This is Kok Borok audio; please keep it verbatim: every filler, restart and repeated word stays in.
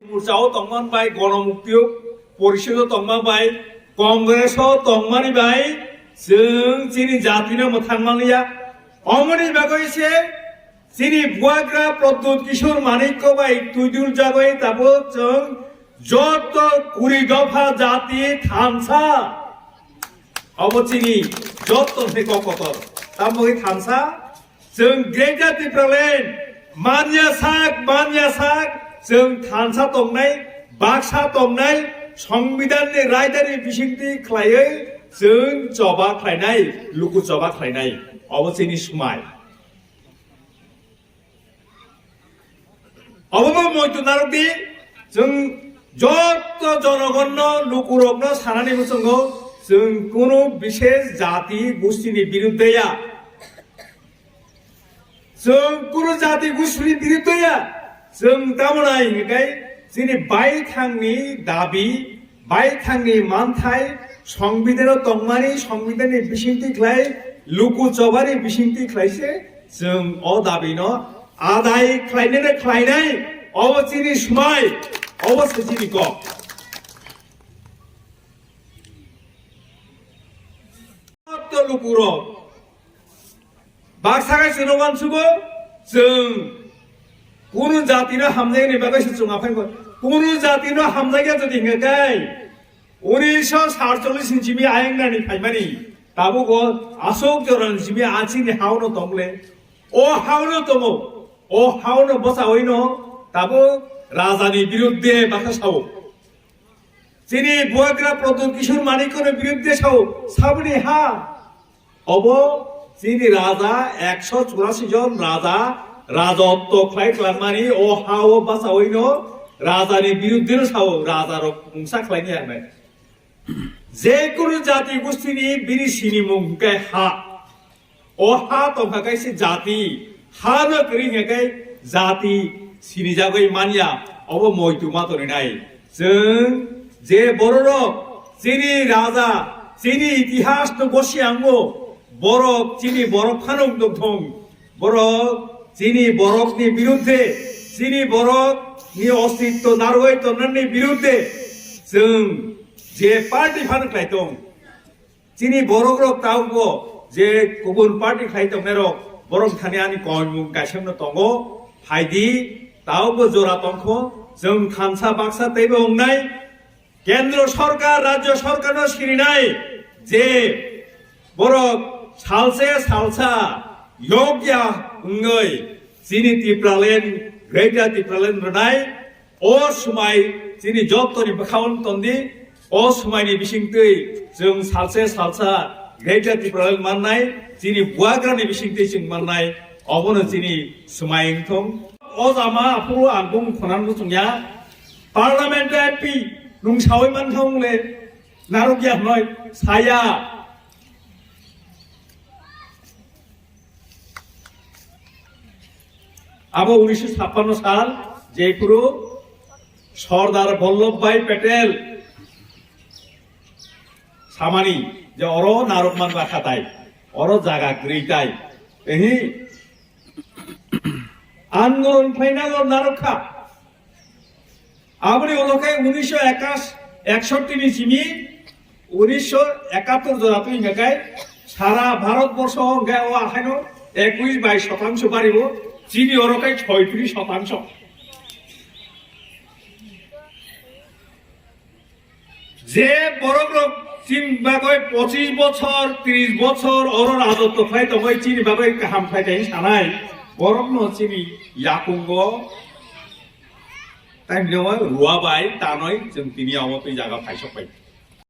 Morcha o tongmani bai, Gonomukti Porishod o tongma bai, Congress o tongmani bai, chwng chini jati no mwthang manliya. Omoni bagwi se chini buagra Pradyut Kishore Manikya bai twidul jagwi tabuk chwng joto kuri dopha jati thansa. Obo chini joto ni kok kotor. Tamo khe thansa, chwng Greater Tipraland manya sak, manya sak, chwng thansa tongnai, baksa tongnai, Songbidan ni raidani bisingtwi khlaiwi chwng choba khlainai, luku choba khlainai. Obo chini smai. Obo bo moitu narwk di, chwng joto jonogonno, lukurokno sanani bwsongo, chwng kunu bishesh jati gustini birudde ya. Chwng kunu jati gustini birudde ya. Chwng tamo nai hwnkhe chini baithangni dabi, baithangni manthai, Songbidanno tongmani, Songbidanni bisingtwi khlai, luku chobani bisingtwi khlai se, chwng o dabino adai khlainai khlainai, obo chini smai, obo se chini kok. Joto lukurok baksa khe chwngno uansugo, chwng kunu jatino hamjaknani bagwi se chwng aphai kho. Kunu jatino hamjakya jodi hwnkhe kai, unisho satchollish ni simi ayang nani phaimani, tabuk o aswk jorani simi a chini hao no tongle, o hao no tongo, o hao no bwchawi no tabuk rajani birudde baksa sao. Chini buagra Pradyut Kishore Manikya ni birudde sao, saboni ha. Obo chini raja ekso churasi jon raja rajotto khlai khlangmani o ha o bwchawi no rajani birudde no sao, raja rok mungsa khlaini ya hinwi. Je kunu jati gustini bini sinimung hwnkhe ha. O ha tongkha kaisa jati, ha no kwrwi hwnkhe jati sinijagwi manya, obo moitu ma tongwi nai. Chwng je bororok chini raja, chini itihas no gosi ango, borok chini borok phano wng tong thung, borok chini borokni birudde, chini borokni ostitto narwgwi tongnani birudde chwng je party phano khlai tong. Chini borok rok tabukbo je kubun party khlai tongnai rok, borok thani ani koimung kaisa no tongo, phaidi, tabukbo jora tongkho, chwng thansa baksa teibo wngnai. Kendro sorkar, rajyo sorkar no sirinai je borok salse salsa yokya wngwi chini Tipraland, Greater Tipraland rwnai. O swmai chini jotoni bwkhao wng tongdi, o swmaini bisingtwi chwng salse salsa Greater Tipraland mannai, chini buagrani bisingtwi chwng mannai, obono chini swmai wng thung. O jama aphuru ang bung khonan muchungya, Parliament M P nung sawi mankha wng le, narwkya hwnwi saya. Abo unisho sappanno sal, jephuru Sardar Vallabhbhai Patel samani je oro narwk man bakha tai, oro jaga kwrwi tai, ehi andolon khlaina oro narwk kha. Aboni ulo khe unisho ekas-, eksotti ni simi unisho ekattor jora twi hwnkhe sara Bharat borsho hwnkhe o ahaino ekush bai shotangsho baribo, chini oro khe soitris shotangsho. Je borok rok chini bagwi pochis bochor, tris bochor oro rajotto khlai tongwi chini bagwi kaham khlai tong sanai, borokno chini yakungo Tei hwnwi ruwa bai tanwi chwng tini omo twi jaga phaisok pai.